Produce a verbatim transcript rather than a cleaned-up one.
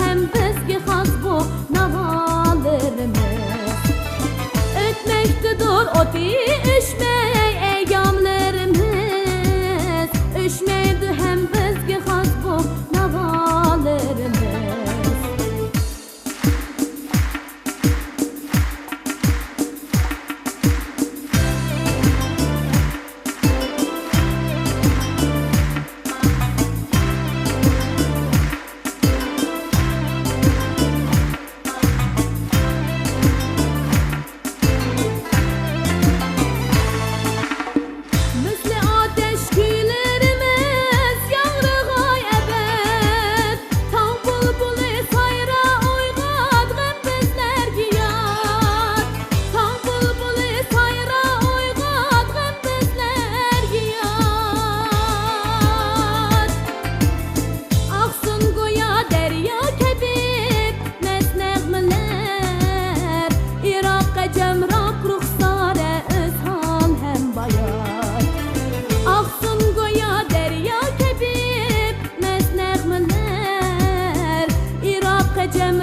ھەم بىزگە خاس بۇ ناۋالىرىمىز. ئۆتمەكتىدۇر ئوتى ئۆچمەي ئەيگاملىرىمىز، ئۆچمەيدۇ ھەم بىزگە خاس بۇ ناۋالىرىمىز. مىسلى ئاتەش كۈيلىرىمىز ياڭرىغاي ئەبەد. تاڭ بۇلبۇلى سايرا، ئويغاتقىن بىزلەرگە ياد. تاڭ بۇلبۇلى سايرا، ئويغاتقىن بىزلەرگە ياد. ئاقسۇن گويا دەريا كەبى مەست نەغمىلەر، ئىراق، ئەجەم، راك، رۇخسارە، ئۆزھال ھەم بايات. ئاقسۇن گويا دەريا كەبى مەست نەغمىلەر، ئىراق، ئەجەم،